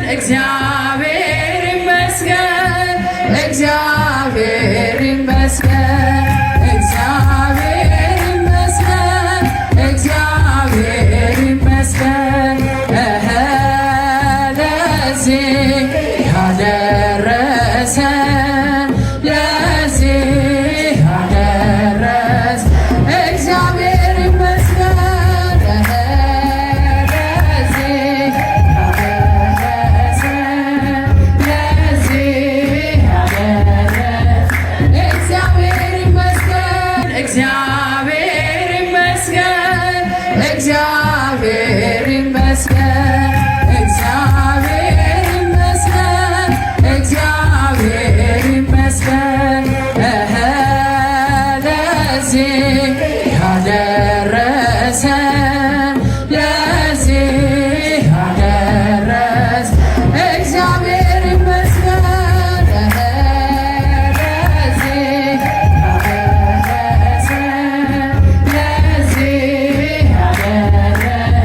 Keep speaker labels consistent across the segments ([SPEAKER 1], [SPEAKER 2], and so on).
[SPEAKER 1] እግዚአብሔር ይመስገን፣ እግዚአብሔር ይመስገን፣ እግዚአብሔር ይመስገን፣ እግዚአብሔር ይመስገን። እህ ለዚህ ያደረሰን፣ ለዚህ ያደረሰን እግዚአብሔር ይመስገን። እህ ለዚህ ያደረሰን፣ ለዚህ ያደረሰን እግዚአብሔር ይመስገን። እግዚአብሔር ይመስገን። እግዚአብሔር ይመስገን። እግዚአብሔር ይመስገን። እግዚአብሔር ይመስገን። እህ ለዚህ ያደረሰን፣ ለዚህ ያደረሰን እግዚአብሔር ይመስገን። እህ ለዚህ ያደረሰን፣ ለዚህ ያደረሰን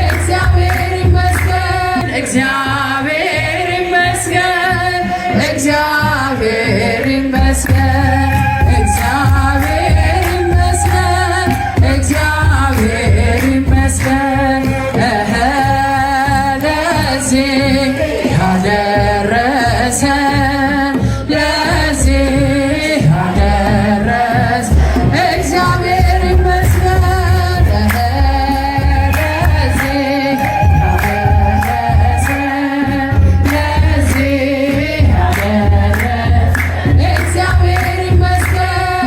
[SPEAKER 1] እግዚአብሔር ይመስገን። እግዚአብሔር